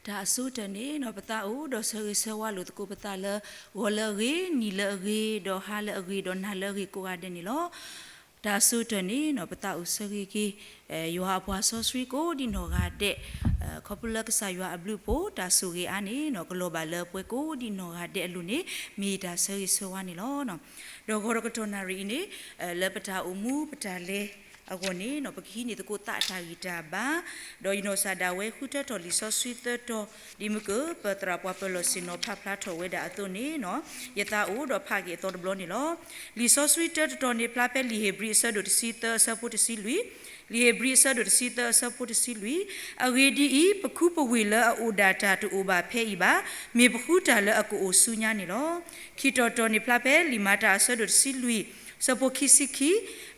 တၢ်အဆိကတၢၢ်န့ၣ်နီၤ ပသးအိၣ်ဒီးဆၢဂ့ၤဆၢဝါလိာ်သကိးပသးလၢ ဂီၤလၢအဂ့ၤ, နံၤလၢအဂ့ၤ, ဒီးဟါလၢအဂ့ၤ, ဒီးနၤလၢအဂ့ၤကိးဂၤဒဲးန့ၣ်လီၤ. တၢ်အဆိကတၢၢ်န့ၣ်နီၤ ပသးအိၣ်ဆၢဂ့ၤက့ၤ ယွၤအပှၤစီဆှံကိးဒံနီၢ်ဂၤဒဲး ခီဖျိလၢကစၢ်ယွၤအဘျုးအဖှိၣ် တၢ်ဆိၣ်ဂ့ၤအါန့ၣ်နီၤ ကလီၤဘၣ်လၢပှၤကိးဒံနီၢ်ဂၤဒဲးအလိၤန့ၣ် မ့ၢ်တၢ်ဆၢဂ့ၤဆၢဝါန့ၣ်လီၤ. ဒီးဂီၤဒီးကတီၢ်နၣ်ရံၣ်အံၤန့ၣ် လၢပတၢ်အိၣ်မူပတၢ်လဲၤအဂီၢ်န့ၣ်နီၤ ပကဟံးန့ၢ်သကိးသးတၢ်ဂံၢ်တၢ်ဘါ, ဒီးယနီၢ်ကစၢ်ဒၣ်ဝဲဃုထၢထီၣ်လံာ်စီဆှံသၢတီၤ ဒ်မုၢ်ကၢၢ်ပသရၣ်ပှၤပၢၤလီၢ်ဆ့ၣ်နီၤဖးဖျါထီၣ်ဝဲဒၣ်အသိးန့ၣ်နီၤ ယသးအိၣ်ဒီးဖးက့ၤအသီတဘျီန့ၣ်လီၤ. လံာ်စီဆှံတၢတတီၤန့ၣ် ဖျါဖဲလံာ်ဧ့ၤဘြံၤအဆၢဒိၣ်တဆံသၢအဆၢဖိတဆံလွံၢ်, လံာ်ဧ့ၤဘြံၤအဆၢဒိၣ်တဆံသၢအဆၢဖိတဆံလွံၢ်, အဂ့ၢ်ဒ်အံၤ, ပခူပဝ့ၢ်လၢအအိၣ်ဒၣ်တၢ်တအိၣ်ဘၣ်ဖဲအံၤဘၣ်, မ့ၢ်ပဃုတၢ်လၢအကအိၣ်ဆူညါန့ၣ်လီၤ. ခံတီၤတီၤန့ၣ် ဖျါဖဲလံာ်မၤတၢ်အဆၢဒိၣ်တဆံလွံၢ် အဆၢဖိခံဆံခံ,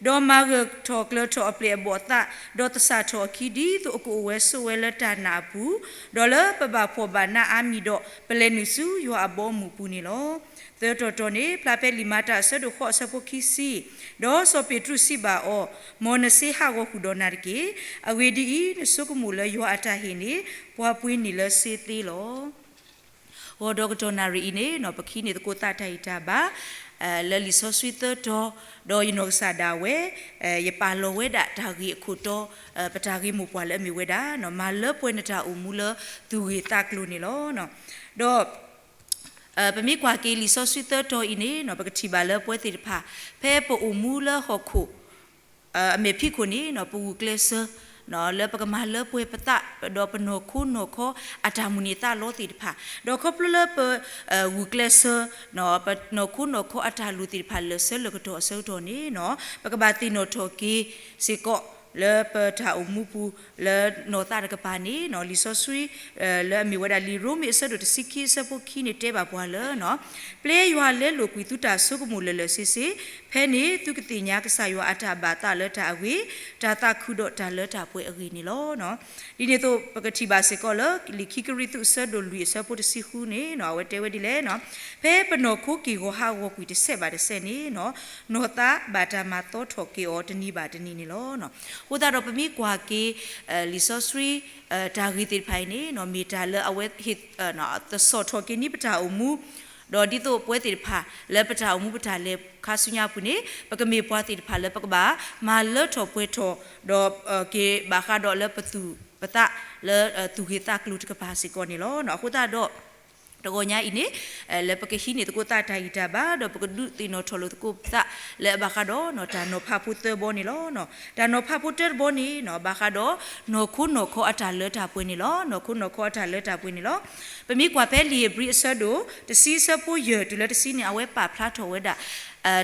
ဒီးမၤဂၢၢ်ထီၣ်ကျၢၤထီၣ်အပျဲၢ်အဘီၣ်အသး, ဒီးသဆၣ်ထီၣ်အခံ ဒ်သိးအကအိၣ်ဝဲဆိးဝဲလၢတၢ်နာ်အပူၤ, ဒီးလၢပဘၣ်ဖှီၣ်ဘၣ်နးအါမံၤဒီး ပလဲၤနုာ်ဆူယွၤအဘီအမုၢ်အပူၤန့ၣ်လီၤ. သၢတီၤတီၤန့ၣ် ဖျါဖဲလံာ်မၤတၢ်အဆၢဒိၣ်ဃိးအဆၢဖိခံဆံ, ဒီးစီၤပ့းတရူးစံးဘၣ်အီၤ, မ်နစ့ဟးဂီၤဃုာ်ဒီးနၤတက့ၢ်. အဂ့ၢ်ဒ်အံၤ, နဆိကမိၣ်လၢယွၤအတၢ်ဟ့ၣ်န့ၣ် ပှၤပှ့ၤန့ၢ်လၢစ့သ့လီၤ. ဂီၤဒီးကတီၢ်နၣ်ရံၣ်အံၤန့ၣ်နီၤ ပကဟံးန့ၢ်သကိးသးတၢ်ဂံၢ်တၢ်ဘါ လၢလံာ်စီဆှံသၢတီၤ, ဒီးယနီၢ်ကစၢ်ဒၣ်ဝဲ ယပာ်လီၤဝဲဒၣ်တၢ်ဂ့ၢ်အခိၣ်တီ, ပတၢ်ဂ့ၢ်မိၢ်ပှၢ်လၢအမ့ၢ်ဝဲဒၣ် မၤလၢပှဲၤနတၢ်အိၣ်မူလၢသူၣ်ဂ့ၤသးကျိၤန့ၣ်လီၤ. ဒီး ပမ့ၢ်ကွၢ်က့ၤလံာ်စီဆှံသၢတီၤအံၤန့ၣ်နီၤ ပကထံၣ်ဘၣ်လၢပဝဲသ့ၣ်တဖၣ် ဖဲပအိၣ်မူလၢဟီၣ်ခိၣ် အမဲာ်ဖံးခိၣ်န့ၣ်နီၤ ပဂုာ်ကျဲးစၢး လၢပကမၤလၢပှဲၤပသး ဒီးပနီၢ်ခိနီၢ်ခီအတၢ်မုၢ်န့ၢ်သးလီသ့ၣ်တဖၣ်, ဒီးခီဖျိလၢပ ဂုာ်ကျဲးစၢး ပနီၢ်ခိနီၢ်ခီအတၢ်လိၣ်သ့ၣ်တဖၣ် လၢာ်ဆၢလၢာ်ကတီၢ်အဆၢကတီၢ်န့ၣ်နီၤ ပကဘၣ်သ့ၣ်နီၣ်ထီၣ်က့ၤစ့ၢ်ကီး လၢပတၢ်အိၣ်မူပူၤ လၢနီၢ်သးတကပၤန့ၣ်နီၤ လံာ်စီဆှံ လၢအမ့ၢ်ဝဲဒၣ်လံာ်ရိမ့ၤအဆၢဒိၣ်တဆံခံအဆၢဖိခံန့ၣ်တဲဘၣ်ပှၤလၢ ပျဲယွၤလဲလိာ်ကွံာ်သုတၢ်ဆိကမိၣ်လၢာ်လၢာ်ဆ့ဆ့, ဖဲန့ၣ်သုကသ့ၣ်ညါကစၢ်ယွၤအတၢ်ဘၣ်သးလၢတၢ်အဂ့ၤ, တၢ်သးခုဒီးတၢ်လၢတၢ်ပှဲၤအဂ့ၢ်န့ၣ်လီၤ. ဒ်န့ၣ်အသိး ပကထံၣ်ဘၣ်စ့ၢ်ကီးလၢ လံာ်ခံကရံၣ်သူးအဆၢဒိၣ်လွံၢ်အဆၢဖိတဆံဃုန့ၣ် အဝဲတဲဝဲဒ်လဲၣ်, ဖဲပနီၢ်ခိက့ၢ်ဂီၤဟးဂီၤကွံာ်တစဲးဘၣ်တစဲးန့ၣ် နီၢ်သးဘၣ်တၢ်မၤသီထီၣ်က့ၤအီၤတနံၤဘၣ်တနံၤန့ၣ်လီၤ. အဃိသတးဒီးပမ့ၢ်ကွၢ်က့ၤ လံာ်စီဆှံ တၢ်ဂ့ၢ်သ့ၣ်တဖၣ်အံၤန့ၣ် မ့ၢ်တၢ်လၢအဝဲ သစိာ်ထီၣ်က့ၤန့ၢ်ပတၢ်အိၣ်မူ, ဒီးဒ်သိးပဝဲသ့ၣ်တဖၣ် လၢပတၢ်အိၣ်မူပတၢ်လဲၤခါဆူညါအပူၤန့ၣ် ပကမ့ၢ်ပှၤသ့ၣ်တဖၣ်လၢပကဘၣ်မၤလၢထီၣ်ပှဲၤထီၣ် ဒီးက့ၤဘၣ်ဃးဒီးလၢပသူၣ်ပသးလၢသူၣ်ဂ့ၤသးကျိၤတကပၤစ့ၢ်ကီးန့ၣ်လီၤ. အဃိသတးဒီး တဂီၤညါအံၤန့ၣ် လၢပကဟံးန့ၢ်သကိးသးတၢ်ဂံၢ်တၢ်ဘါ ဒီးပကဒုးသ့ၣ်နီၣ်ထီၣ်လိာ်သကိးပသး လၢအဘၣ်ဃးဒီးတၢ်နီၤဖးဖိသၢဘီန့ၣ်လီၤ. တၢ်နီၤဖးဖိတၢတဘီန့ၣ် ဘၣ်ဃးဒီး နီၢ်ခိနီၢ်ခီအတၢ်လၢတၢ်ပှဲၤန့ၣ်လီၤ. နီၢ်ခိနီၢ်ခီအတၢ်လၢတၢ်ပှဲၤန့ၣ်လီၤ. ပမ့ၢ်ကွၢ်ဖဲလံာ်ဧ့ၤဘြံၤအဆၢဒိၣ် တဆံအဆၢဖိယဲၢ်တုၤလၢတဆံန့ၣ် အဝဲပာ်ဖျါထီၣ်ဝဲဒၣ်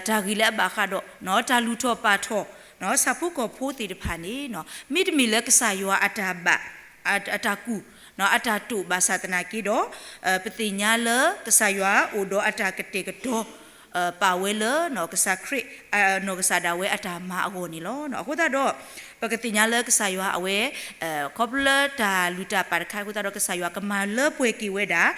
တၢ်ဂ့ၢ်လၢအဘၣ်ဃးဒီး တၢ်လူၤထီၣ်ပာ်ထီၣ် ဆၣ်ဖိကီၢ်ဖိသ့ၣ်တဖၣ်န့ၣ် မ့တမ့ၢ်လၢကစၢ်ယွၤအတၢ်ဘၣ် အတၢ်ကူၣ် အတၢ်တိာ်ဘၣ်ဆၣ်သနာ်က့ဒီး ပသ့ၣ်ညါလၢကစၢ်ယွၤအိၣ်ဒီးအတၢ်ကတဲာ်ကတီၤ ပာ်ဝဲလၢ ကစၢ်ခရံာ် နီၢ်ကစၢ်ဒၣ်ဝဲအတၢ်မၤအဂီၢ်န့ၣ်လီၤ. အဃိသတးဒီး ပကသ့ၣ်ညါလၢကစၢ်ယွၤအဝဲ ခီဖျိလၢတၢ်လူၤတၢ်ပာ်တခါအဃိသတးဒီး ကစၢ်ယွၤကမၤလၢပှဲၤက့ၤဝဲဒၣ်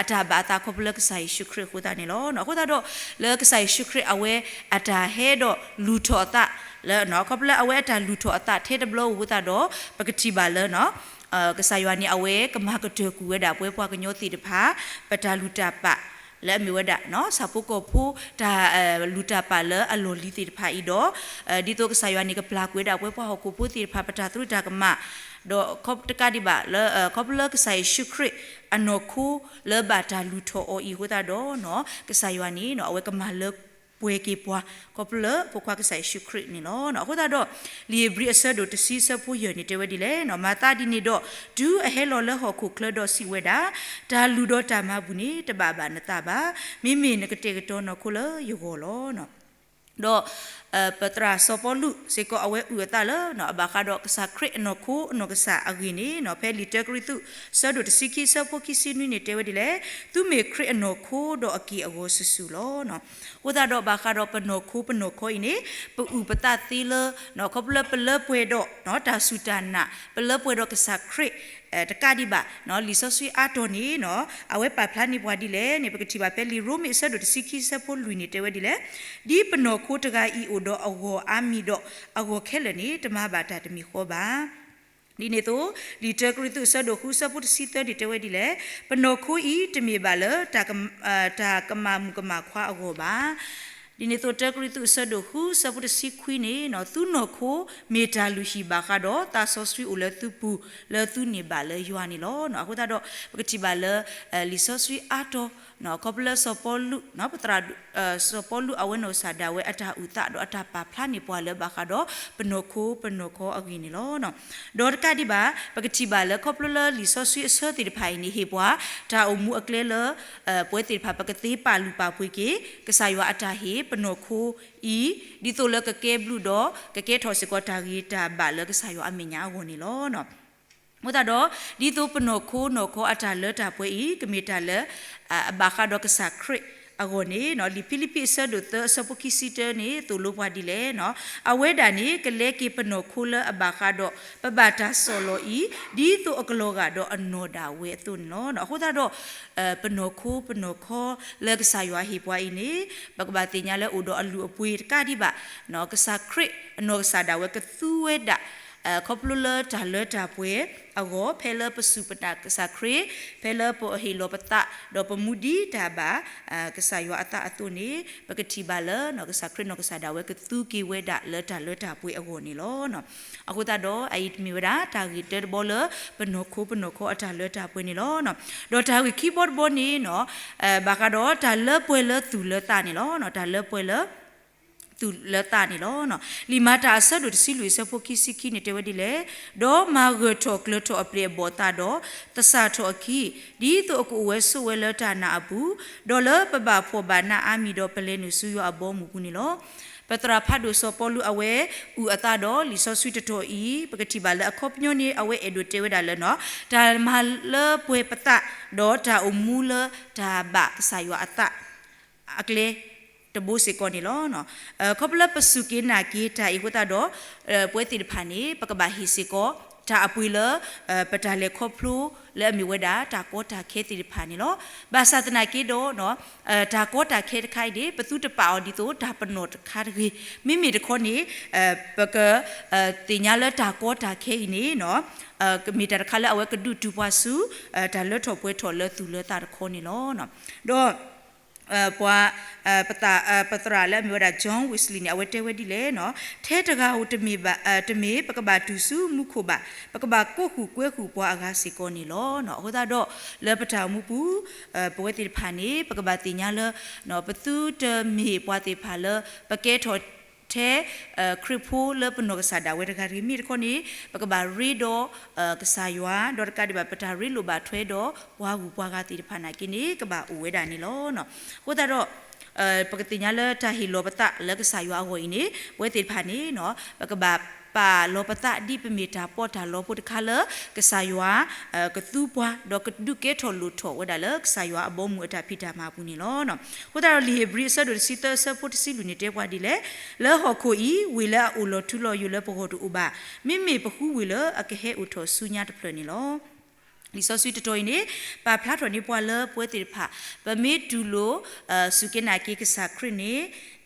အတၢ်ဘၣ်အသးခီဖျိလၢကစၢ်ယ့ၣ်ၡူးခရံာ်အဃိသတးန့ၣ်လီၤ. အဃိသတးဒီး လၢကစၢ်ယ့ၣ်ၡူးခရံာ်အဝဲအတၢ်ဟဲဒီးလူၤထီၣ်အသးလၢ ခီဖျိလၢအဝဲအတၢ်လူၤထီၣ်အသးထဲတဘျီအဃိသတးဒီး ပကထံၣ်ဘၣ်လၢ ကစၢ်ယွၤန့ၣ် အဝဲကမၤကတၢၢ်ကွံာ်ဝဲဒၣ်ပဝဲပှၤကညီသ့ၣ်တဖၣ် ပတၢ်လူၤတၢ်ပာ် လၢအမ့ၢ်ဝဲဒၣ် ဆၣ်ဖိကီၢ်ဖိ တၢ်လူၤတၢ်ပာ်လၢအလီၢ်လံၤသ့ၣ်တဖၣ်အံၤဒီး ဒ်သိးကစၢ်ယွၤန့ၣ် ကပျၢ်ကွံာ်ဝဲဒၣ်ပဝဲပှၤဟီၣ်ခိၣ်ဖိသ့ၣ်တဖၣ် ပတၢ်သရူးတၢ်ကမၣ် ဒီးခီတကးဒံးဘၣ်လၢ ခီဖျိလၢကစၢ်ယ့ၣ်ၡူးခရံာ်အနီၢ်ခိလၢဘၣ်တၢ်လူၤထီၣ်အီၤအံၤအဃိသတးဒီး ကစၢ်ယွၤန့ၣ် အဝဲကမၤလၢပှဲၤက့ၤပှၤ ခီဖျိလၢဖိခွါကစၢ်ယ့ၣ်ၡူးခရံာ်န့ၣ်လီၤ. အဃိသတးဒီး လံာ်ဧ့ၤဘြံၤအဆၢဒိၣ်တဆံအဆၢဖိယဲၢ်န့ၣ်တဲဝဲဒ်လဲၣ်, မၤသးဒ်န့ၣ်ဒီး တုၤအဟဲလီၤလၢဟီၣ်ခိၣ်ချၢဒီးစံးဝဲဒၣ်, တၢ်လုၢ်ဒီးတၢ်မၤဘူၣ်န့ၣ် တဘၣ်ဘၣ်နသးဘၣ်. မ့မ့ၢ်နကတဲာ်ကတီၤနီၢ်ခိလၢယဂီၢ်လီၤ. ဒီး ပသရၣ်စီၤပီလူးစ့ၢ်ကီးအဝဲအုၣ်အသးလၢ အဘၣ်ဃးဒီးကစၢ်ခရံာ်အနီၢ်ခိအနီၢ်ကစၢ်အဂ့ၢ်န့ၣ် ဖဲလံာ်တၢကရံၣ်သူး ဆၢဒိၣ်တဆံခံ ဆၢဖိခံဆံနွံန့ၣ်တဲဝဲဒ်လဲၣ်, သုမ့ၢ်ခရံာ်အနီၢ်ခိဒီးအက့ၢ်အဂီၤစုာ်စုာ်လီၤ. အဃိသတးဒီးဘၣ်ဃးဒီးပနီၢ်ခိပနီၢ်ခီအံၤန့ၣ် ပအုၣ်ပသးသ့လၢ ခီဖျိလၢပလၢပှဲၤဒီး တၢ်စူၢ်တၢ်နာ် ပလၢပှဲၤဒီးကစၢ်ခရံာ် တကးဒံးဘၣ် လံာ်စီဆှံအါတီၢ်န့ၣ် အဝဲပာ်ဖျါန့ၢ်ပှၤဒ်လဲၣ်န့ၣ် ပကထံၣ်ဘၣ်ဖဲလံာ်ရိမ့ၤအဆၢဒိၣ်တဆံခံ ဆၢဖိလွံၢ်န့ၣ်တဲဝဲဒ်လဲၣ်, ဒ်ပနီၢ်ခိတဂၤအံၤအိၣ်ဒီးအဂီၢ်အါမံၤဒီး အဂီၢ်ခဲလၢာ်န့ၣ် တမၤဘၣ်တၢ်တမံၤဃီဘၣ်. ဒ်န့ၣ်အသိး လံာ်တၢကရံၣ်သူးအဆၢဒိၣ်ဃုအဆၢဖိတဆံသၢန့ၣ်တဲဝဲဒ်လဲၣ်, ပနီၢ်ခိအံၤတမ့ၢ်ဘၣ်လၢ တၢ်ကမၤမုၣ်ကမၣ်ခွါအဂီၢ်ဘၣ်. ဒ်န့ၣ်အသိးတၢကရံၣ်သူးအဆၢဒိၣ်ဃုအဆၢဖိတဆံခွံန့ၣ် သုနီၢ်ခိမ့ၢ်တၢ်လုၢ်ဟံၣ်ဘၣ်ဃးဒီး သးစီဆှံအိၣ်လၢသုပူၤ လၢသုန့ၢ်ဘၣ်လၢယွၤန့ၣ်လီၤ. အဃိသတးဒီး ပကထံၣ်ဘၣ်လၢ လံာ်စီဆှံအါတီၤ ခီဖျိလၢစီၤပီလူး ပသရၣ် စီၤပီလူးအဝဲနီၢ်ကစၢ်ဒၣ်ဝဲအတၢ်အုၣ်သးဒီးအတၢ်ပာ်ဖျါန့ၢ်ပှၤလၢဘၣ်ဃးဒီး ပနီၢ်ခိပနီၢ်ခိအဂ့ၢ်န့ၣ်လီၤ. ဒီးတကးဒံးဘၣ် ပကထံၣ်ဘၣ်လၢခီဖျိလၢလံာ်စီဆှံအဆၢသ့ၣ်တဖၣ်အံၤန့ၣ် ဟ့ၣ်ပှၤတၢ်အိၣ်မူအကျဲလၢ ပဝဲသ့ၣ်တဖၣ် ပကသ့ပာ်လုၢ်ပာ်ပှ့ၤက့ၤ ကစၢ်ယွၤအတၢ်ဟ့ၣ်ပနီၢ်ခိအံၤ ဒ်သိးလၢကကဲဘျုးဒီး ကကဲထီၣ်စ့ၢ်ကီးတၢ်ဂ့ၤတၢ်ဘၣ်လၢကစၢ်ယွၤအမဲာ်ညါအဂီၢ်န့ၣ်လီၤ. အဃိသတးဒီး ဒ်သိးပနီၢ်ခိနီၢ်ခိအတၢ်လၢတၢ်ပှဲၤအံၤ ကမ့ၢ်တၢ်လၢ အဘၣ်ဃးဒီးကစၢ်ခရံာ်အဂီၢ်န့ၣ် လံာ်ဖံလံးပံးအဆၢဒိၣ်သၢအဆၢဖိခံဆံတၢန့ၣ် သိၣ်လိပှၤဒ်လဲၣ်, အဝဲဒၣ်န့ၣ် ကလဲက့ၤပနီၢ်ခိလၢအဘၣ်ဃးဒီး ပဘၣ်တၢ်ဆီၣ်လီၤအံၤ ဒ်သိးအကလီၤဂာ်ဒီးအနီၢ်ဒၣ်ဝဲအသိးန့ၣ်လီၤ. အဃိသတးဒီး ပနီၢ်ခိပနီၢ်ခိလၢကစၢ်ယွၤဟ့ၣ်ပှၤအံၤန့ၣ် ပကဘၣ်သ့ၣ်ညါလၢအိၣ်ဒီးအလုၢ်အပှ့ၤတကးဒံးဘၣ် ကစၢ်ခရံာ်အနီၢ်ကစၢ်ဒၣ်ဝဲကသူဝဲဒၣ် ခီဖျိလၢတၢ်လၢတၢ်ပှဲၤအဂီၢ် ဖဲလၢပစူၢ်ပနာ်ကစၢ်ခရံာ် ဖဲလၢပဟ့ၣ်လီၤပသး ဒီးပမူဒံးတၢ်ဘၣ် ကစၢ်ယွၤအသးအသိးန့ၣ် ပကထံၣ်ဘၣ်လၢ ကစၢ်ခရံာ်နီၢ်ကစၢ်ဒၣ်ဝဲကသူက့ၤဝဲဒၣ်လၢတၢ်လၢတၢ်ပှဲၤအဂီၢ်န့ၣ်လီၤ. အဃိသတးဒီး အအံၤတမ့ၢ်ဝဲဒၣ် တၢ်ဂ့ၢ်တၢတဘီလၢ ပနီၢ်ခိပနီၢ်ခိအတၢ်လၢတၢ်ပှဲၤန့ၣ်လီၤ. ဒီးတၢ်ဂ့ၢ်ခံဘီတဘီန့ၣ် ဘၣ်ဃးဒီးတၢ်လၢပှဲၤလၢသူၣ်လၢသးန့ၣ်လီၤ. တၢ်လၢပှဲၤလၢ သူၣ်လၢသးန့ၣ်လီၤ. လံာ်မၤတၢ်အဆၢဒိၣ်တဆံလွံၢ်အဆၢဖိခံဆံခံန့ၣ်တဲဝဲဒ်လဲၣ်, ဒီးမၤဂၢၢ်ထီၣ်ကျၢၤထီၣ်အပျဲၢ်အဘီၣ်သးဒီး သဆၣ်ထီၣ်အခံ ဒ်သိးအကအိၣ်ဝဲဆိးဝဲလၢတၢ်နာ်အပူၤ, ဒီးလၢပဘၣ်ဖှီၣ်ဘၣ်နးအါမံၤဒီးပလဲၤနုာ်ဆူယွၤအဘီအမုၢ်ပူၤန့ၣ်လီၤ. ပသရၣ်ဖးဒိၣ်စီၤပီလူးအဝဲအုၣ်အသးဒီးလံာ်စီဆှံတတီၢ်အံၤ ပကထံၣ်ဘၣ်လၢအခီပညီန့ၣ် အဝဲအဲၣ်ဒိးတဲဝဲဒၣ်လၢ တၢ်မၤလၢပှဲၤပသး ဒီးတၢ်အိၣ်မူလၢတၢ်ဘၣ်ကစၢ်ယွၤအသး အကျဲတဘိစ့ၢ်ကီးန့ၣ်လီၤ. ခီဖျိလၢပစူၢ်က့ၤနာ်က့ၤတၢ်အံၤအဃိသတးဒီး ပဝဲသ့ၣ်တဖၣ်န့ၣ် ပကဘၣ်ဟ့ၣ်စ့ၢ်ကီး တၢ်အပှ့ၤလၢ ပတၢ်လဲၤခီဖျိလၢအမ့ၢ်ဝဲဒၣ်တၢ်ကီတၢ်ခဲသ့ၣ်တဖၣ်န့ၣ်လီၤ. ဘၣ်ဆၣ်သနာ်က့ဒီး တၢ်ကီတၢ်ခဲတခါအံၤန့ၣ် ပသုတပာ်အီၤဒ်သိးတၢ်ပနီၣ်တခါတဂ့ၤ. မ့မ့ၢ်တခီန့ၣ် ပက သ့ၣ်ညါလၢတၢ်ကီတၢ်ခဲအံၤန့ၣ် မ့ၢ်တၢ်တခါလၢအဝဲကဒုးတုၤပှၤဆူ တၢ်လၢထီၣ်ပှဲၤထီၣ်လၢသူၣ်လၢသးတခီန့ၣ်လီၤ. ဒီး ပှၤ ပသရၣ်လၢအမ့ၢ်ဝဲဒၣ် John Wesley န့ၣ် အဝဲတဲဝဲဒ်လဲၣ်, ထဲတဂၤဧိၤတမ့ၢ်ဘၣ် တမ့ၢ်ပကဘၣ်တုၤဆူမူခိၣ်ဘၣ်, ပကဘၣ်ကိးဃုာ်ကွဲဃုာ်ပှၤအဂၤစ့ၢ်ကီးန့ၣ်လီၤ. အဃိသတးဒီး လၢပတၢ်အိၣ်မူပူၤ ပဝဲသ့ၣ်တဖၣ်န့ၣ် ပကဘၣ်သ့ၣ်ညါလၢ ပသုတမ့ၢ်ပှၤသ့ၣ်တဖၣ်လၢ ပကဲထီၣ်ထဲ ခရံာ်ဖိလၢပနီၢ်ကစၢ်ဒၣ်ဝဲတဂၤတဂ့ၤ. မ့ၢ်တခီန့ၣ် ပကဘၣ်ရ့ဒီး ကစၢ်ယွၤ ဒီးတကးဒံးဘၣ် ပတၢ်ရ့လိာ်ဘၣ်ထွဲဒီးပှၤဂုၤပှၤဂၤသ့ၣ်တဖၣ်နာ်က့န့ၣ် ကဘၣ်အိၣ်ဝဲဒၣ်န့ၣ်လီၤ. အဃိသတးဒီး ပကသ့ၣ်ညါလၢတၢ်ဟ့ၣ်လီၤပသးလၢကစၢ်ယွၤအဂီၢ်အံၤန့ၣ် ပဝဲသ့ၣ်တဖၣ်န့ၣ် ပကဘၣ်ပာ်လီၤပသးဒ်ပမ့ၢ်တၢ်ပီးတၢ်လီဖိတခါလၢ ကစၢ်ယွၤ ကသူပှၤ ဒီးကဒုးကဲထီၣ်လိၣ်ထီၣ်ဝဲဒၣ်လၢကစၢ်ယွၤအဘီအမုၢ်အတၢ်ဖံးတၢ်မၤအပူၤန့ၣ်လီၤ. အဃိသတးဒီးလံာ်ဧ့ၤဘြံၤအဆၢဒိၣ်တဆံသၢအဆၢဖိတဆံလွံၢ်န့ၣ်တဲပှၤဒ်လဲၣ်, လၢဟီၣ်ခိၣ်အံၤ ဝ့ၢ်လၢအအိၣ်လီၤထူလီၤယိာ်လၢပဂီၢ်တအိၣ်ဘၣ်. မ့မ့ၢ်ပဃုဝ့ၢ်လၢအကဟဲအိၣ်ထီၣ်ဆူညါတဖျၢၣ်န့ၣ်လီၤ. လံာ်စီဆှံတတီၤအံၤန့ၣ် ပာ်ဖျါထီၣ်န့ၢ်ပှၤလၢပဝဲသ့ၣ်တဖၣ် ပမ့ၢ်တူၢ်လိာ် စူၢ်က့ၤနာ်က့ၤကစၢ်ခရံာ်န့ၣ်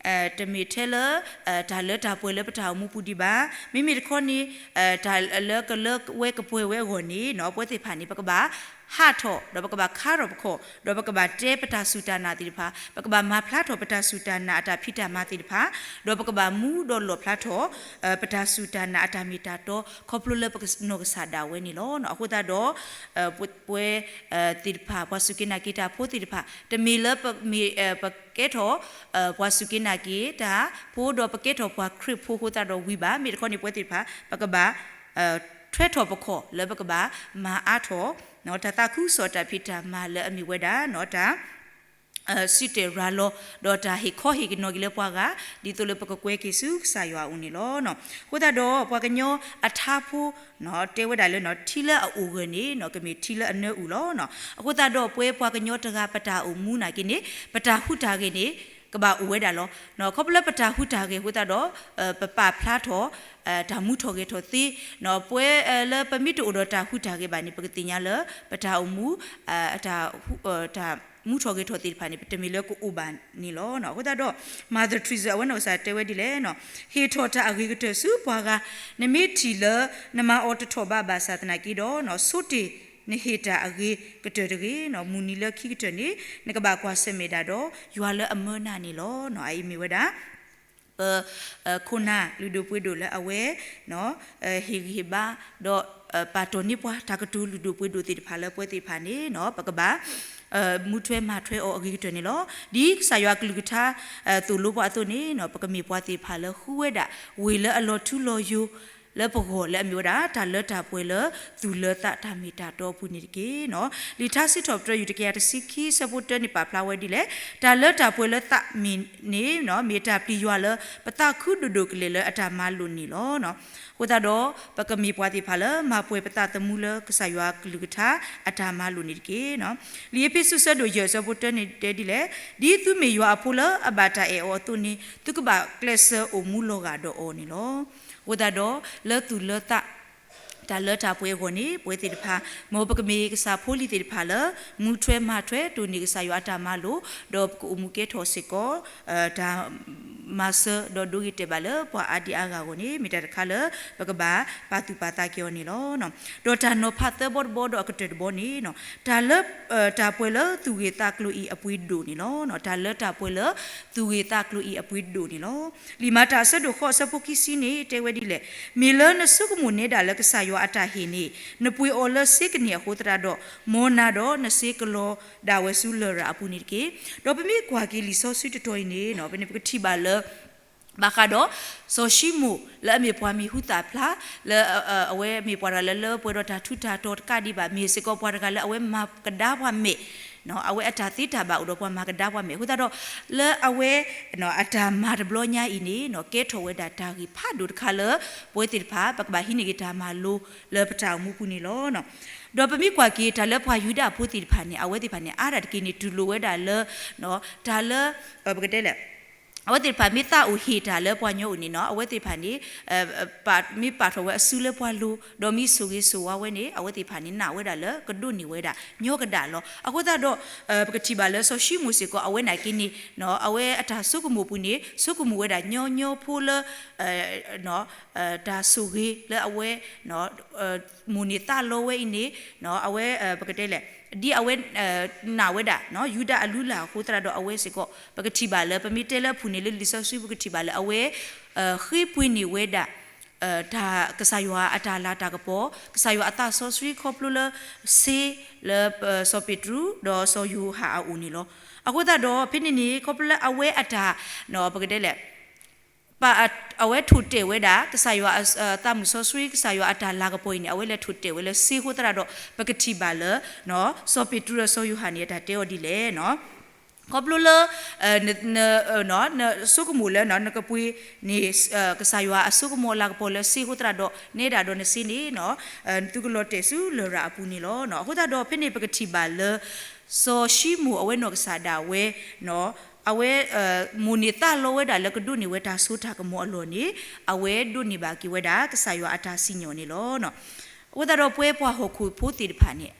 တမ့ၢ်ထဲလၢ တၢ်လၢတၢ်ပှဲၤလၢပတၢ်အိၣ်မူပူၤဒံးဘၣ်. မ့မ့ၢ်တခီန့ၣ် တၢ်လၢကလၢဝဲကပှဲၤဝဲအဂီၢ်န့ၣ် ပဝဲသ့ၣ်တဖၣ်န့ၣ် ပကဘၣ်ဟးထီၣ် ဒီးပကဘၣ်ခါထီၣ်ပခီၣ် ဒီးပကဘၣ်တဲပတၢ်စူၢ်တၢ်နာ်သ့ၣ်တဖၣ်, ပကဘၣ်မၤဖျါထီၣ်ပတၢ်စူၢ်တၢ်နာ်အတၢ်ဖံးတၢ်မၤသ့ၣ်တဖၣ်, ဒီးပကဘၣ်မူဒီးလီၣ်ဖျါထီၣ် ပတၢ်စူၢ်တၢ်နာ်အတၢ်မ့ၢ်တၢ်တီ ခီဖျိလၢပနီၢ်ကစၢ်ဒၣ်ဝဲန့ၣ်လီၤ. အဃိသတးဒီး ပဝဲသ့ၣ်တဖၣ် ပှၤစူၢ်က့ၤနာ်က့ၤတၢ်ဖိသ့ၣ်တဖၣ် တမ့ၢ်လၢပမ့ၢ် ပကဲထီၣ် ပှၤစူၢ်က့ၤနာ်က့ၤတၢ်ဖိ ဒီးပကဲထီၣ်ပှၤခရံာ်ဖိအဃိသတးဒီးဝံၤဘၣ်. မ့ၢ်တခီန့ၣ် ပဝဲသ့ၣ်တဖၣ် ပကဘၣ် ထွဲထီၣ်ပခီၣ်လၢပကဘၣ်မၤအါထီၣ် တၢ်သးခုကစီၣ်တၢ်ဖံးတၢ်မၤလၢအမ့ၢ်ဝဲဒၣ် တၢ် စံးတဲၤရၤလီၤ ဒီးတၢ်ဟ့ၣ်ခီဟ့ၣ်ကနီၤက့ၤလၢပှၤဂၤ ဒ်သိးလၢပကကွဲက့ၤဆူကစၢ်ယွၤအအိၣ်န့ၣ်လီၤ. အဃိသတးဒီး ပှၤကညီအထါဖိ တဲဝဲဒၣ်လၢ ထံလၢအအိၣ်ဂၢၢ်န့ၣ် ကမ့ၢ်ထံလၢအနၢအုၣ်လီၤ. အဃိသတးဒီး ပဝဲပှၤကညီတဂၤ ပတၢ်အိၣ်မူနာ်က့န့ၣ် ပတၢ်ဟူးတၢ်ဂဲၤန့ၣ် ကဘၣ်အိၣ်ဝဲဒၣ်လီၤ. ခီဖျိလၢပတၢ်ဟူးတၢ်ဂဲၤအဃိသတးဒီး ပပာ်ဖျါထီၣ် တၢ်မူထီၣ်ဂဲၤထီၣ်သ့, ပဝဲလၢပမ့ၢ်တအိၣ်ဒီးတၢ်ဟူးတၢ်ဂဲၤဘၣ်န့ၣ် ပကသ့ၣ်ညါလၢ ပတၢ်အိၣ်မူ တၢ်မူထီၣ်ဂဲၤထီၣ်သ့ၣ်တဖၣ်န့ၣ် ပတမ့ၢ်လၢကအိၣ်ဘၣ်န့ၣ်လီၤ. အဃိသတးဒီး Mother Teresa အဝဲနီၢ်ကစၢ်တဲဝဲဒ်လဲၣ်, ဟ့ၣ်ထီၣ်တၢ်အဂ့ၤကတၢၢ်ဆူပှၤဂၤ, နမ့ၢ်ထံၣ်လၢနမၤအီၤတထီၣ်ဘးဘၣ်ဆၣ်သနာ်က့ဒီး ဆိတ့ၢ်နဟ့ၣ်တၢ်အဂ့ၤကတၢၢ်တဂ့ၤ, မုၢ်နံၤလၢခံကတၢၢ်န့ၣ် နကဘၣ်ကွၢ်ဆၢၣ်မဲာ်ဒၣ်ဒီး ယွၤလၢအမၢနၤန့ၣ်လီၤ. အအံၤမ့ၢ်ဝဲဒၣ် ပ ခိၣ်နၢ်လုၢ်ဒိၣ်ပှ့ၤဒိၣ်လၢအဝဲ ဟ့ၣ်ဂံၢ်ဟ့ၣ်ဘါ ဒီး ပာ်တ့ၢ်န့ၢ်ပှၤတၢ်ကတိၤလုၢ်ဒိၣ်ပှ့ၤဒိၣ်သ့ၣ်တဖၣ်လၢပဝဲသ့ၣ်တဖၣ်န့ၣ် ပကဘၣ် မူထွဲမၤထွဲအီၤအဂ့ၤကတၢၢ်န့ၣ်လီၤ. ဒ်ကစၢ်ယွၤအကလုၢ်ကထါ သိၣ်လိပှၤအသိးန့ၣ် ပကမ့ၢ်ပှၤသ့ၣ်တဖၣ်လၢဃုဝဲဒၣ် ဝ့ၢ်လၢအလီၤထူလီၤယိာ် လၢပဂီၢ်လၢအမ့ၢ်ဝဲဒၣ် တၢ်လၢတၢ်ပှဲၤလၢသူၣ်လၢသးတၢ်မ့ၢ်တၢ်တီအပူၤန့ၣ်တက့ၢ်. လံာ်ထါစံးထီၣ်ပတြၢၤ ယူၢ်တကယၤတဆံခံ အဆၢဖိတၢန့ၣ် ပာ်ဖျါဝဲဒ်လဲၣ်, တၢ်လၢတၢ်ပှဲၤလၢသးမ့ၢ်န့ၣ် မ့ၢ်တၢ်ပျံၤယွၤလၢ ပသးခုဒိၣ်ဒိၣ်ကလဲာ်လၢအတၢ်မၤလိာ်န့ၣ်လီၤ. အဃိသတးဒီး ပကမ့ၢ်ပှၤသ့ၣ်တဖၣ်လၢမၤပှဲၤပသးသမူလၢကစၢ်ယွၤအကလုၢ်ကထါအတၢ်မၤလိာ်န့ၣ်တက့ၢ်. လံာ်အ့းဖ့းစူး အဆၢဒိၣ်ယဲၢ် အဆၢဖိတၢန့ၣ်တဲဒ်လဲၣ်, ဒ်သုမ့ၢ်ယွၤအဖိလၢအဘၣ်တၢ်အဲၣ်အီၤအသိးန့ၣ် သုကဘၣ်ကျဲးစၢးအိၣ်မူလီၤဂာ်ဒီးအီၤန့ၣ်လီၤ. အဃိသတးဒီး လၢသူၣ်လၢသး တၢ်လၢတၢ်ပှဲၤအဂီၢ်န့ၣ် ပဝဲသ့ၣ်တဖၣ် မ်ပကမ့ၢ်ကစၢ်ဖိလံၤသ့ၣ်တဖၣ်လၢ မူထွဲမၤထွဲတိၢ်န့ၢ်ကစၢ်ယွၤအတၢ်မၤလိာ်, ဒီးပကအိၣ်မူကဲထီၣ်စ့ၢ်ကီး တၢ်မၤစၢၤဒီးဒိဂ့ၤတဲာ်ဘၣ်လၢပှၤအါဒံအါဂၤအဂီၢ်န့ၣ် မ့ၢ်တၢ်တခါလၢ ပကဘၣ်ပာ်သူၣ်ပာ်သးက့ၤအီၤန့ၣ်လီၤ. ဒီးတၢ်နီၤဖးသၢဘီတဘီဒီးအကတၢၢ်တဘီန့ၣ် တၢ်လၢ တၢ်ပှဲၤလၢသူၣ်ဂ့ၤသးကျိၤအံၤအပှ့ၤဒိၣ်န့ၣ်လီၤ. တၢ်လၢတၢ်ပှဲၤလၢသူၣ်ဂ့ၤသးကျိၤအံၤအပှ့ၤဒိၣ်န့ၣ်လီၤ. လံာ်မၤတၢ်အဆၢဒိၣ်ဃိး အဆၢဖိခံဆံန့ၣ် တဲဝဲဒ်လဲၣ်, မ့ၢ်လၢနဆိကမိၣ်နဲဒၣ်လၢကစၢ်ယွၤအတၢ်ဟ့ၣ်န့ၣ် နပှ့ၤအီၤလၢစ့ကန့ၢ်အဃိသတးဒီး မ်နၤဒီးနစ့ကလီၤဒၣ်ဝဲဆူလရာ်အပူၤန့ၣ်တက့ၢ်. ဒီးပမ့ၢ်ကွၢ်က့ၤလံာ်စီဆှံတတီၤအံၤန့ၣ် ပန့ၣ်ပကထံၣ်ဘၣ်လၢ ဘၣ်ဃးဒီး စီၤၡံမိၣ်လၢအမ့ၢ်ပှၤမံၤဟူသၣ်ဖျါ လၢ အဝဲမ့ၢ်ပှၤတဂၤလၢလၢပှဲၤဒီးတၢ်ထူးတၢ်တီၤတကးဒံးဘၣ် မ့ၢ်စ့ၢ်ကီးပှၤတဂၤလၢအဝဲမၤကဒါပှၤမဲာ် အဝဲအတၢ်သ့တၢ်ဘၣ်အိၣ်ဒီးပှၤမၤကဒါပှၤမဲာ်အဃိသတးဒီး လၢအဝဲ အတၢ်မၤတဘျီညါအံၤန့ၣ် ကဲထီၣ်ဝဲဒၣ်တၢ်ဂ့ၢ်ဖးဒိၣ်တခါလၢ ပဝဲသ့ၣ်တဖၣ် ပကဘၣ်ဟံးန့ၢ်က့ၤတၢ်မၤလိလၢပတၢ်အိၣ်မူပူၤန့ၣ်လီၤ. ဒီးပမ့ၢ်ကွၢ်က့ၤတၢ်လၢပှၤယူဒၤဖိသ့ၣ်တဖၣ်န့ၣ် အဝဲသ့ၣ်တဖၣ်န့ၣ် အါဒၣ်တက့ၢ်န့ၣ် တူၢ်လိာ်ဝဲဒၣ်လၢ တၢ်လၢ ပကတဲလဲၣ် အဝဲသ့ၣ်တဖၣ်မ့ၢ်သးအိၣ်ဟ့ၣ်တၢ်လၢပှၤညီအိၣ်န့ၣ်နီၤ အဝဲသ့ၣ်တဖၣ်န့ၣ် မ့ၢ်ပာ်ထီၣ်ဝဲအစုလၢပှၤလိၤ ဒီးမ့ၢ်ဆိၣ်ဂ့ၤဆိၣ်ဝါဝဲန့ၣ် အဝဲသ့ၣ်တဖၣ်န့ၣ် နာ်ဝဲဒၣ်လၢကဒိးန့ၢ်ဝဲဒၣ် ညီကဒၣ်လီၤ. အဃိသတးဒီး ပကထံၣ်ဘၣ်လၢစီၤၡံမိၣ်စ့ၢ်ကီး အဝဲနာ်က့န့ၣ် အဝဲအတၢ်ဆိကမိၣ်ပူၤန့ၣ် ဆိကမိၣ်ဝဲဒၣ်ညီညီဖိလၢ တၢ်ဆိၣ်ဂ့ၤလၢအဝဲ မိၣ်န့ၢ်သးလီဝဲအံၤန့ၣ် အဝဲ ပကတဲလဲၣ် ဒ်အဝဲ နာ်ဝဲဒၣ် ယူဒၤအလုၢ်အလၢ်အဃိသတးဒီးအဝဲစ့ၢ်ကီး ပကထံၣ်ဘၣ်လၢ ပမ့ၢ်တဲလၢအဖုၣ်န့ၣ်လၢလံာ်စီဆှံ ပကထံၣ်ဘၣ်လၢအဝဲ ဃ့ပှ့ၤန့ၢ်ဝဲဒၣ် တၢ်ကစၢ်ယွၤအတၢ်လၤတၢ်ကပီၤ ကစၢ်ယွၤအသးစီဆှံခီဖျိလၢ စ့လၢ စီၤပ့းတရူး ဒီးစီၤယိၤဟၣ်အအိၣ်န့ၣ်လီၤ. အဃိသတးဒီး ဖဲန့ၣ်န့ၣ် ခီဖျိလၢအဝဲအတၢ် ပကတဲလဲၣ် ပ အဝဲထိၣ်တဲာ်ဝဲဒၣ် ကစၢ်ယွၤအသးမုၣ်စီဆှံ ကစၢ်ယွၤအတၢ်လၤကပီၤအံၤန့ၣ် အဝဲလဲၤထိၣ်တဲာ်ဝဲလၢစ့အဃိသတးဒီး ပကထံၣ်ဘၣ်လၢ စီၤပ့းတရူးဒီးစီၤယိၤဟၣ်န့ၣ် အတၢ်တဲအီၤဒ်လဲၣ် ခီဖျိလၢ န နဆိကမိၣ်လၢ နကပှ့ၤန့ၣ် ကစၢ်ယွၤအစိကမီၤအလၤကပီၤလၢစ့အဃိသတးဒီး နဲဒၣ်ဒီးနစ့န့ၣ် သုကလီၤတဲာ်ဆူလရာ်အပူၤန့ၣ်လီၤ. အဃိသတးဒီး ဖဲန့ၣ်ပကထံၣ်ဘၣ်လၢ စီၤၡံမိၣ်အဝဲနီၢ်ကစၢ်ဒၣ်ဝဲ အဝဲ မိၣ်န့ၢ်သးလီဝဲဒၣ်လၢကဒိးန့ၢ်ဝဲတၢ်စိတၢ်ကမီၤအလီၢ်န့ၣ် အဝဲဒိးန့ၢ်ဘၣ်က့ၤဝဲဒၣ် ကစၢ်ယွၤအတၢ်စံၣ်ညီၣ်န့ၣ်လီၤ. အဃိသတးဒီးပဝဲပှၤဟီၣ်ခိၣ်ဖိသ့ၣ်တဖၣ်န့ၣ်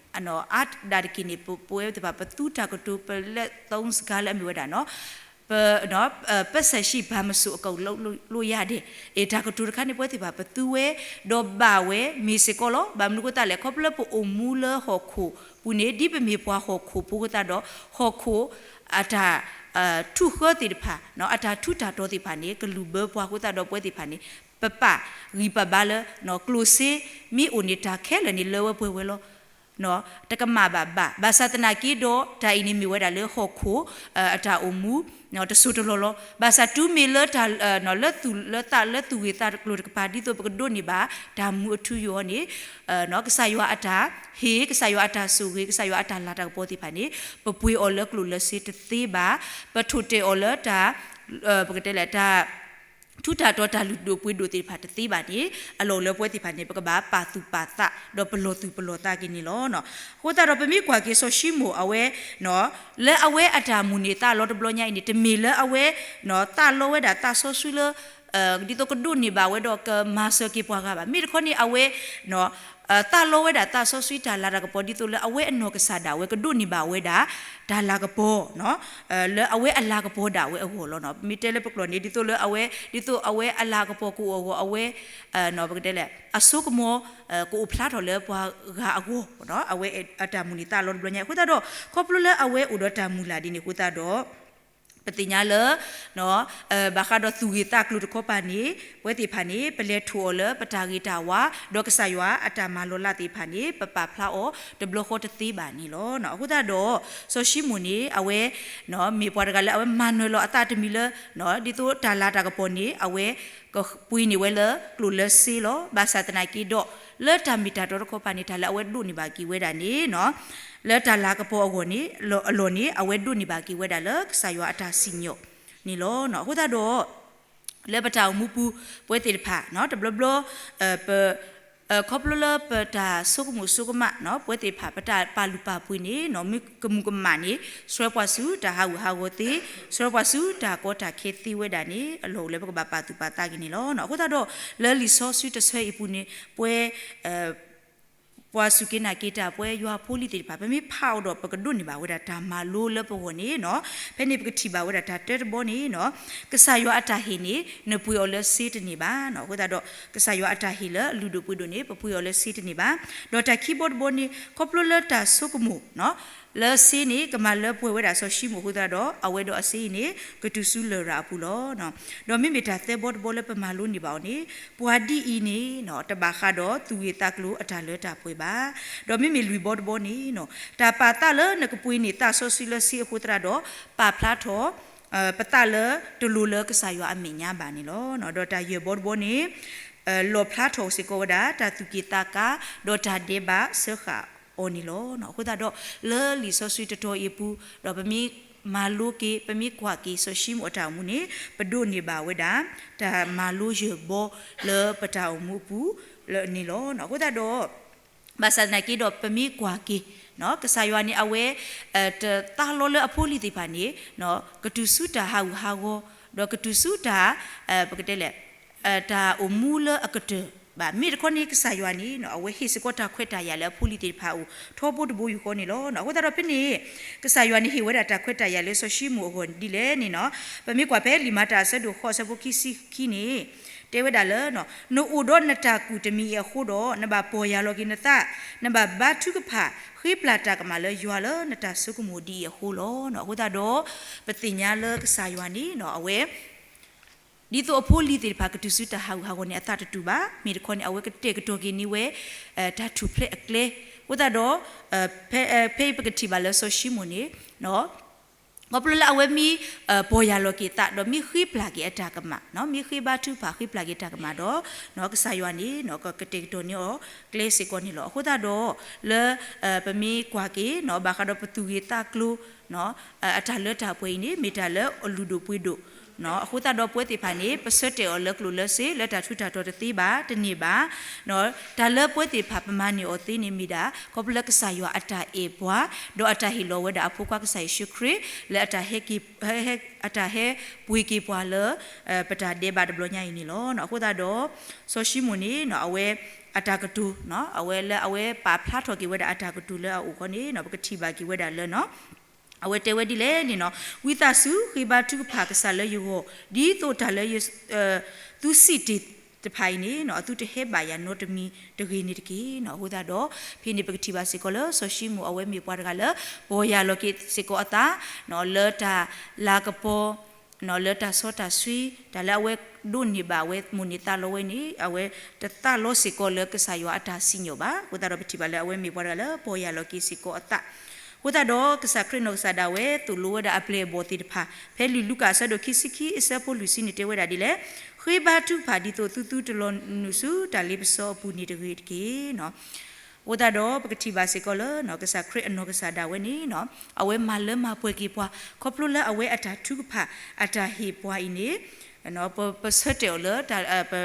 အါဒၣ်တက့ၢ်န့ၣ် ပဝဲသ့ၣ်တဖၣ် ပသူတၢ်ကတိၤ ပလဲၤသီစကားလၢအမ့ၢ်ဝဲဒၣ်နီၤ ပ ပစၢ်ရှံဘၣ်မစိၣ်အကလိလိယၤဒဲး အတၢ်ကတိၤတခါန့ၣ် ပဝဲသ့ၣ်တဖၣ် ပသူဝဲ ဒီးဘၣ်ဝဲ မ့ၢ်စ့ၢ်ကီးလီၤ. ဘၣ်မနုၤအဃိသတးလဲၣ် ခီဖျိလၢပအိၣ်မူလၢဟီၣ်ခိၣ်ပူၤန့ၣ် ဒ်ပမ့ၢ်ပှၤဟီၣ်ခိၣ်ဖိအဃိသတးဒီး ဟီၣ်ခိၣ် အတၢ် ထူၣ်ဃၢသ့ၣ်တဖၣ် အတၢ်ထူးတၢ်တီၤသ့ၣ်တဖၣ်န့ၣ် ကလုၢ်ဘၢပှၤအဃိသတးဒီး ပဝဲသ့ၣ်တဖၣ်န့ၣ် ပပာ်ဂံၢ်ပာ်ဘါလၢ ကျိၣ်စ့မ့ၢ်အိၣ်န့ၣ် တၢ်ခဲလၢာ်န့ၣ်လၢဝဲပှဲၤဝဲလီၤ. တကမၣ်ဘၣ်ဘၣ် ဘၣ်ဆၣ်သနာ်က့ဒီး တၢ်အံၤန့ၣ်မ့ၢ်ဝဲဒၣ်လၢဟီၣ်ခိၣ် အတၢ်အိၣ်မူ တစိၢ်တလီၢ်လီၤ. ဘၣ်ဆၣ်တုၤမ့ၢ်လၢတၢ် လၢသူၣ်လၢသးလၢသူၣ်ဂ့ၢ်သးကျိၤတကပၤ ဒ်သိးပကဒိးန့ၢ်ဘၣ် တၢ်မူအထူအယိာ်အီၤန့ၣ် ကစၢ်ယွၤအတၢ်ဟ့ၣ် ကစၢ်ယွၤအတၢ်ဆိၣ်ဂ့ၤ ကစၢ်ယွၤအတၢ်လၤတၢ်ကပီၤသ့ၣ်တဖၣ်န့ၣ် ပပှ့ၤအီၤလၢကျိၣ်လၢစ့တသ့ဘၣ်. ပထိၣ်တဲာ်အီၤလၢတၢ် ပကတဲလဲၣ် တၢ် ထူးတၢ်တီတၢ်လုၢ်ဒိၣ်ပှ့ၤဒိၣ်သ့ၣ်တဖၣ်တသ့ဘၣ်န့ၣ် အလီၢ်အိၣ်လၢပဝဲသ့ၣ်တဖၣ်န့ၣ် ပကဘၣ်ပာ်သူၣ်ပာ်သး ဒီးပလီၢ်သူၣ်ပလီၢ်သးက့ၤန့ၣ်လီၤ. အဃိသတးဒီး ပမ့ၢ်ကွၢ်က့ၤစီၤၡံမိၣ်အဝဲ လၢအဝဲအတၢ်မုၢ်န့ၢ်သးလီတဘျီညါအံၤန့ၣ် တမ့ၢ်လၢအဝဲ သးလီဝဲဒၣ်သးစီဆှံလၢ ဒ်သိးကဒိးန့ၢ်ဘၣ်ဝဲဒီးကမၤစၢၤက့ၤပှၤဂၤဘၣ်. မ့ၢ်တခီန့ၣ် အဝဲ သးလီဝဲဒၣ်သးစီဆှံတၢ်လၤတၢ်ကပီၤ ဒ်သိးလၢအဝဲအနီၢ်ကစၢ်ဒၣ်ဝဲကဒိးန့ၢ်ဘၣ်ဝဲဒၣ် တၢ်လၤကပီၤ လၢအဝဲအလၤကပီၤဒၣ်ဝဲအဂီၢ်လီၤ. ပမ့ၢ်တဲလၢပကျိာ်န့ၣ် ဒ်သိးလၢအဝဲ ဒ်သိးအဝဲအလၤကပီၤကအိၣ်အဂီၢ် အဝဲ ပကတဲလဲၣ် အစိကမီၤ ကအိၣ်ဖျါထီၣ်လၢပှၤဂၤအဂီၢ် အဝဲအတၢ်မုၢ်န့ၢ်သးလီတဘျီညါ အဃိသတးဒီး ခီဖျိလၢအဝဲအိၣ်ဒီးတၢ်မုၢ်လၢ်ဒ်န့ၣ်အဃိသတးဒီး ပသ့ၣ်ညါလၢ ဘၣ်ဃးဒီးသူၣ်ဂ့ၢ်သးကျိၤတခီပၤန့ၣ် ပဝဲသ့ၣ်တဖၣ်န့ၣ် ပလဲၤထီၣ်အီၤလၢပတၢ်ဂ့ၤတၢ်ဝါ ဒီးကစၢ်ယွၤအတၢ်မၤလီၤလးသ့ၣ်တဖၣ်န့ၣ် ပပာ်ဖျါအီၤတဘျီဃီတသ့ဘၣ်န့ၣ်လီၤ. အဃိသတးဒီး စီၤၡံမိၣ်န့ၣ် အဝဲ မ့ၢ်ပှၤတဂၤလၢအဝဲမၤနၢၤလီၤအသးတမံၤလၢ ဒ်သိးတၢ်လၤတၢ်ကပီၤန့ၣ် အဝဲ ကပှ့ၤန့ၢ်ဝဲလၢကျိၣ်လၢစ့လီၤ. ဘၣ်ဆၣ်သနာ်က့ဒီး လၢတၢ်မ့ၢ်တၢ်တီတခီပၤန့ၣ် တၢ်လၢအဝဲဒိးန့ၢ်ဘၣ်က့ၤဝဲဒၣ်န့ၣ် လၢတၢ်လၤကပီၤအဂီၢ်န့ၣ် အလီၢ်န့ၣ် အဝဲဒိးန့ၢ်ဘၣ်က့ၤဝဲဒၣ်လၢကစၢ်ယွၤအတၢ်စံၣ်ညီၣ်န့ၣ်လီၤ. အဃိသတးဒီး လၢပတၢ်အိၣ်မူပူၤ ပဝဲသ့ၣ်တဖၣ် တဘျီဘျီ ပ ခီဖျိလၢပတၢ်ဆိကမိၣ်ဆိကမး ပဝဲသ့ၣ်တဖၣ် ပတၢ်ပာ်လုၢ်ပာ်ပှ့ၤန့ၣ် မ့ၢ်ကမူၤကမၣ်န့ၣ် ဆှၢပှၤဆူတၢ်ဟးဂူာ်ဟးဂီၤသ့, ဆှၢပှၤဆူတၢ်ကီတၢ်ခဲသ့ဝဲဒၣ်န့ၣ် အလီၢ်အိၣ်လၢပကဘၣ်ပာ်သူၣ်ပာ်သးက့ၤန့ၣ်လီၤ. အဃိသတးဒီး လၢလံာ်စီဆှံတဆၢအံၤအပူၤန့ၣ် ပဝဲ ပှၤစူၢ်က့ၤနာ်က့ၤတၢ် ပဝဲယွၤဖိလံၤသ့ၣ်တဖၣ် ပမ့ၢ်ဖးအီၤဒီး ပကဒိးန့ၢ်ဘၣ်ဝဲဒၣ်တၢ်မၤလိလၢပဂီၢ်န့ၣ် ဖဲန့ၣ်ပကထံၣ်ဘၣ်ဝဲဒၣ်တၢ်တၢတဘီန့ၣ် ကစၢ်ယွၤအတၢ်ဟ့ၣ်န့ၣ် နပှ့ၤအီၤလၢစ့တန့ၢ်ဘၣ်. အဃိသတးဒီး ကစၢ်ယွၤအတၢ်ဟ့ၣ်လၢအလုၢ်ဒိၣ်ပှ့ၤဒိၣ်န့ၣ် ပပှ့ၤအီၤလၢစ့တန့ၢ်ဘၣ်. ဒီးတၢ်ခံဘီတဘီန့ၣ် ခီဖျိလၢတၢ်ဆိကမိၣ် လၢစ့န့ၣ် ကမၤလၢပှဲၤဝဲဒၣ်စီၤၡံမိၣ်အဃိသတးဒီး အဝဲဒီးအစ့အံၤန့ၣ် ကတုၤဆူလရာ်အပူၤလီၤ. ဒီးမ့မ့ၢ်တၢ်သၢဘီတဘီလၢပမၤလိန့ၢ်ဘၣ်အီၤန့ၣ် ပှၤဒ်အံၤန့ၣ် တဘၣ်ဃးဒီးသူၣ်ဂ့ၢ်သးကျိၤအတၢ်လၢတၢ်ပှဲၤဘၣ်. ဒီးမ့မ့ၢ်လွံၢ်ဘီတဘီန့ၣ် တၢ်ပာ်သးလၢနကပှ့ၤန့ၢ်သးစီဆှံလၢစ့အဃိသတးဒီး ပာ်ဖျါထီၣ် ပသးလၢတလိၤလၢကစၢ်ယွၤအမဲာ်ညါဘၣ်န့ၣ်လီၤ. ဒီးတၢ်ယဲၢ်ဘီတဘီန့ၣ် လီၣ်ဖျါထီၣ်စ့ၢ်ကီးဝဲဒၣ် တၢ်သူၣ်က့ၣ်သးကါ ဒီးတၢ်ဒဲးဘးစၢဃာ်အီၤန့ၣ်လီၤ. အဃိသတးဒီး လၢလံာ်စီဆှံတတီၤအံၤအပူၤ ဒီးပမ့ၢ်မၤလိက့ၤ ပမ့ၢ်ကွၢ်က့ၤစီၤၡံမိၣ်အတၢ်အိၣ်မူန့ၣ် ပဒိးန့ၢ်ဘၣ်ဝဲဒၣ် တၢ်မၤလိယဲၢ်ဘီလၢပတၢ်အိၣ်မူအပူၤန့ၣ်လီၤ. အဃိသတးဒီး ဘၣ်ဆၣ်သနာ်က့ဒီး ပမ့ၢ်ကွၢ်က့ၤ ကစၢ်ယွၤန့ၣ် အဝဲ တသးလီလၢအဖိအလံၤသ့ၣ်တဖၣ်န့ၣ် ကတုၤဆူတၢ်ဟးဂူာ်ဟးဂီၤ ဒီးကတုၤဆူတၢ် ပကတဲလဲၣ် တၢ်အိၣ်မူလၢအကတၢၢ်ဘၣ်. မ့ၢ်တခီန့ၣ် ကစၢ်ယွၤန့ၣ် အဝဲဟ့ၣ်စ့ၢ်ကီးတၢ်ခွဲးတၢ်ယာ်လၢအဖိအလံၤသ့ၣ်တဖၣ်အအိၣ် ထီဘိတဘိယူၢ်ဃီန့ၣ်လီၤ. အဃိသတးဒီးဖဲန့ၣ် ကစၢ်ယွၤန့ၣ်ဟ့ၣ်ဝဲဒၣ်တၢ်ခွဲးတၢ်ယာ်လၢစီၤၡံမိၣ်အဂီၢ်ဒ်လဲၣ်န့ၣ် ပမ့ၢ်ကွၢ်ဖဲလံာ်မၤတၢ်အဆၢဒိၣ်ဃိး အဆၢဖိခံဆံခံန့ၣ် တဲဝဲဒၣ်လၢ နအိၣ်ဒီးနတၢ်ကူၣ်တမံၤအံၤအဃိဒီး နဘၣ်ပီၢ်ယၢ်လီၤက့ၤနသး, နဘၣ်ဘါထုကဖၣ် ဃ့ပျၢ်တၢ်ကမၣ်လၢယွၤလၢနတၢ်ဆိကမိၣ်ဒ်အံၤအဃိလီၤ. အဃိသတးဒီး ပသ့ၣ်ညါလၢကစၢ်ယွၤန့ၣ် အဝဲ ဒ်သိးအဖိအလံၤသ့ၣ်တဖၣ်ကတုၤဆူတၢ်ဟးဂူာ်ဟးဂီၤန့ၣ် အသးတတူၢ်ဘၣ်. မ့ၢ်တခီန့ၣ် အဝဲကတဲာ်ကတီၤက့ၤန့ၢ်ဝဲ တၢ်ထူၣ်ဖျဲးအကျဲ. အဃိသတးဒီး ဖဲ ဖဲအံၤပကထံၣ်ဘၣ်လၢစီၤၡံမိၣ်န့ၣ် ခီဖျိလၢအဝဲမ့ၢ် ပီၢ်ယၢ်လီၤက့ၤအသး ဒီးမ့ၢ်ဃ့ပျၢ်က့ၤအတၢ်ကမၣ် မ့ၢ်ဃ့ဘါထုကဖၣ်ဃ့ပျၢ်က့ၤတၢ်ကမၣ်ဒီး ကစၢ်ယွၤန့ၣ် ကကတဲာ်ကတီၤန့ၢ်အီၤကျဲစ့ၢ်ကီးန့ၣ်လီၤ. အဃိသတးဒီး လၢ ပမ့ၢ်ကွၢ်က့ၤ ဘၣ်ဃးဒီးပသူၣ်ဂ့ၤသးကျိၤ အတၢ်လၢတၢ်ပှဲၤအံၤန့ၣ် မ့ၢ်တၢ်လၢအလုၢ်ဒိၣ်ပှ့ၤဒိၣ် အဃိသတးဒီးပဝဲသ့ၣ်တဖၣ်န့ၣ် ပဆၢတဲာ်အီၤလၢကျိၣ်လၢစ့ လၢတၢ်ထူးတၢ်တီၤတသ့ဘၣ် တန့ၢ်ဘၣ်. တၢ်လၢပဝဲသ့ၣ်တဖၣ်ပမၤန့ၢ်အီၤသ့န့ၣ်မ့ၢ်ဒၣ် ခီဖျိလၢကစၢ်ယွၤအတၢ်အဲၣ်ပှၤ ဒီးအတၢ်ဟ့ၣ်လီၤဝဲဒၣ်အဖိခွါကစၢ်ယ့ၣ်ၡူးခရံာ် လၢအတၢ်ဟဲက့ၤ အတၢ်ဟဲပှ့ၤက့ၤပှၤလၢ ပတၢ်ဒဲးဘးတဘျီညါအံၤန့ၣ်လီၤ. အဃိသတးဒီး စီၤၡံမိၣ်န့ၣ် အဝဲအတၢ်ကတိၤ အဝဲလၢအဝဲပာ်ဖျါထီၣ်က့ၤဝဲဒၣ်အတၢ်ကတိၤလၢအအိၣ်ဃီန့ၣ် ပကထံၣ်ဘၣ်က့ၤဝဲဒၣ်လၢ အဝဲတဲဝဲဒ်လဲၣ်န့ၣ် ဝံသးစူၤဃ့ဘါထုကဖၣ်ကစၢ်လၢယဂီၢ် ဒ်သိးတၢ်လၢ သုစံးတ့ၢ်တဖၣ်အံၤန့ၣ် သုတဟဲဘၣ်ယၤနီတမံၤတဂ့ၤန့ၣ်တက့ၢ်. အဃိသတးဒီး ဖဲန့ၣ်ပကထံၣ်ဘၣ်စ့ၢ်ကီးလၢစီၤၡံမိၣ်အဝဲမ့ၢ်ပှၤတဂၤလၢ ပီၢ်ယၢ်လီၤက့ၤစ့ၢ်ကီးအသး လၢတၢ်လၤကပီၤ လၢတၢ်စီတၢ်ဆှံ တၢ်လၢအဝဲဒိးန့ၢ်ဘၣ်အဝဲမိၣ်န့ၢ်သးလီဝဲန့ၣ် အဝဲတသးလီစ့ၢ်ကီးလၢကစၢ်ယွၤအတၢ်စံၣ်ညီၣ်ဘၣ်. အဃိသတးဒီးပထံၣ်ဘၣ်လၢအဝဲမ့ၢ်ပှၤတဂၤလၢပီၢ်ယၢ်လီၤက့ၤစ့ၢ်ကီးအသး. အဃိသတးဒီးကစၢ်ခရံာ်နီၢ်ကစၢ်ဒၣ်ဝဲသိၣ်လိဝဲဒၣ်အပျဲၢ်အဘီၣ်သ့ၣ်တဖၣ် ဖဲလံာ်လူၤကၣ်အဆၢဒိၣ်ခံဆံခံအဆၢဖိလွံၢ်ဆံန့ၣ်တဲဝဲဒၣ်ဒ်လဲၣ်, ဃ့ဘါထုကဖၣ်ဒ်သိးသုသုတလီၤနုာ်ဆူတၢ်လ့ပစီအပူၤန့ၣ်တဂ့ၤတက့ၢ်. အဃိသတးဒီးပကထံၣ်ဘၣ်စ့ၢ်ကီးလၢ ကစၢ်ခရံာ်အနီၢ်ကစၢ်ဒၣ်ဝဲန့ၣ် အဝဲမၤလၢမၤပှဲၤက့ၤပှၤ ခီဖျိလၢအဝဲအတၢ်ထုကဖၣ် အတၢ်ဟ့ၣ်ပှၤအံၤန့ၣ် ပဆၢတဲာ်အီၤလၢ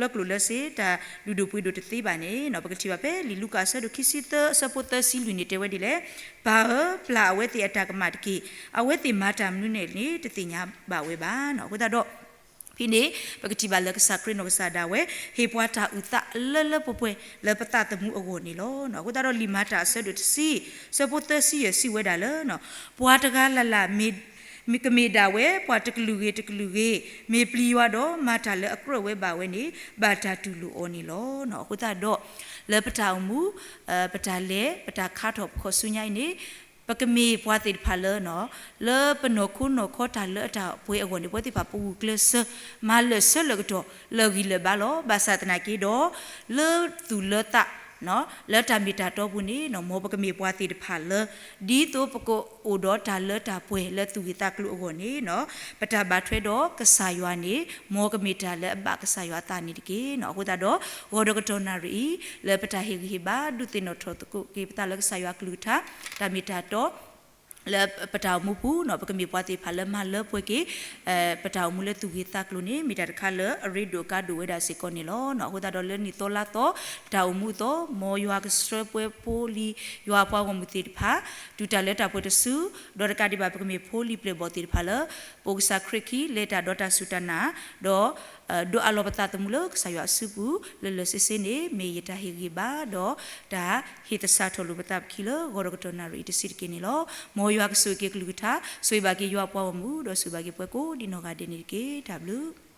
လၢကျိာ်လၢစ့ တၢ်လုၢ်ဒိၣ်ပှ့ၤဒိၣ်တသ့ဘၣ်န့ၣ် ပကထံၣ်ဘၣ်ဖဲလံာ်လူၤကၣ်အဆၢဒိၣ်ခံဆံသၢ အဆၢဖိသၢဆံလွံၢ်န့ၣ် တဲဝဲဒ်လဲၣ်, ပၢ်ဧၢ, ပျၢ်အဝဲသ့ၣ်အတၢ်ကမၣ်တက့ၢ်. အဝဲသ့ၣ်မၤတၢ်မနုၤန့ၣ်န့ၣ် တသ့ၣ်ညါဘၣ်ဝဲဘၣ်. အဃိသတးဒီး ဖဲန့ၣ် ပကထံၣ်ဘၣ်လၢကစၢ်ခရံာ်နီၢ်ကစၢ်ဒၣ်ဝဲ ဟ့ၣ်ပှၤတၢ်အုၣ်သးလၢလၢပှဲၤပှဲၤ လၢပသးသမူအဂီၢ်န့ၣ်လီၤ. အဃိသတးဒီးလံာ်မၤတၢ်အဆၢဒိၣ်တဆံ ဆၢဖိသၢဆံယဲၢ်စံးဝဲဒၣ်လၢ ပှၤတဂၤလၢ်လၢ် မ့ၢ် ကမ့ၢ်ဒၣ်ဝဲ ပှၤတကလုာ်ဂ့ၤတကလုာ်ဂ့ၤ မ့ၢ်ပျံၤယွၤဒီးမၤတၢ်လၢအကြၢးဝဲဘၣ်ဝဲန့ၣ် ဘၣ်တၢ်တူၢ်လိာ်အီၤန့ၣ်လီၤ. အဃိသတးဒီး လၢပတၢ်အိၣ်မူ ပတၢ်လဲၤ ပတၢ်ခါထီၣ်ပခီၣ်ဆူညါအံၤန့ၣ် ပကမ့ၢ်ပှၤသ့ၣ်တဖၣ်လၢ လၢပနီၢ်ခိနီၢ်ခီတၢ်လၢအတၢ်ပှဲၤအဂီၢ်န့ၣ် ပဝဲသ့ၣ်တဖၣ်ပဂုာ်ကျဲးစၢး မၤလၢာ်ဆၢလၢာ်ကတီၢ် လၢာ်ဂံၢ်လၢာ်ဘါလီၤ. ဘၣ်ဆၣ်သနာ်က့ဒီး လၢသူၣ်လၢသး လၢတၢ်မ့ၢ်တၢ်တီပူၤန့ၣ် မ်ပကမ့ၢ်ပှၤသ့ၣ်တဖၣ်လၢ ဒ်သိးပကအိၣ်ဒီးတၢ်လၢတၢ်ပှဲၤလၢသူၣ်ဂ့ၢ်သးကျိၤအဂီၢ်န့ၣ် ပတၢ်ဘၣ်ထွဲဒီးကစၢ်ယွၤန့ၣ် မ်ကမ့ၢ်တၢ်လၢအဘၣ်ကစၢ်ယွၤအသးန့ၣ်တက့ၢ်. အဃိသတးဒီး ဂီၤဒီးကတီၢ်နၣ်ရံၣ်အံၤ လၢပတၢ်ဟ့ၣ်ဂံၢ်ဟ့ၣ်ဘါ ဒုးသ့ၣ်နီၣ်ထီၣ်သကိးက့ၤပသးလၢကစၢ်ယွၤအကလုၢ်ကထါ တၢ်မ့ၢ်တၢ်တီ လၢပတၢ်အိၣ်မူပူၤန့ၣ် ပကမ့ၢ်ပှၤသ့ၣ်တဖၣ်လၢမၤလၢပှဲၤက့ၤ ပတၢ်အိၣ်မူလၢသူၣ်ဂ့ၢ်သးကျိၤန့ၣ် မ့ၢ်တၢ်တခါလၢအရ့ဒိၣ်အကါဒိၣ်ဝဲဒၣ်စ့ၢ်ကီးန့ၣ်လီၤ. အဃိသတးဒီးလၢနံၣ်သီလါသီ ပတၢ်အိၣ်မူအသိး မ်ယွၤကဆှၢပှဲၤဖိလံၤ ယွၤအပှၤဂီၢ်မုၢ်သ့ၣ်တဖၣ် တူၢ်တၢ်လၢတၢ်ပှဲၤတစု ဒီးတကးဒံးဘၣ် ပကမ့ၢ်ဖိလံၤပျဲၢ်ဘီၣ်သ့ၣ်တဖၣ်လၢ ပအိၣ်ကစၢ်ခရံာ်အခံ လဲၤတၢ်ဒီးတၢ်စူၢ်တၢ်နာ် ဒီး ဒိးအးလီၤပသးသမူလၢကစၢ်ယွၤအစုပူၤ လၢလၢာ်ဆ့ဆ့န့ၣ် မ့ၢ်ယတၢ်ဟ့ၣ်ဂံၢ်ဘါ ဒီးတၢ်ဟ့ၣ်သဆၣ်ထီၣ်လိာ်ပသးပခံလၢ ဂီၤဒီးကတီၢ်နၣ်ရံၣ်အံၤတဆံးတက့ၢ်န့ၣ်လီၤ. မ်ယွၤကဆိၣ်ဂ့ၤက့ၤကလုၢ်ကထါ ဆိၣ်ဂ့ၤဘၣ်က့ၤယွၤအပှၤဂီၢ်မုၢ် ဒီးဆိၣ်ဂ့ၤဘၣ်က့ၤပှၤကိးဒံနီၢ်ဂၤဒဲးန့ၣ်တက့ၢ်. တၢ်ဘျုး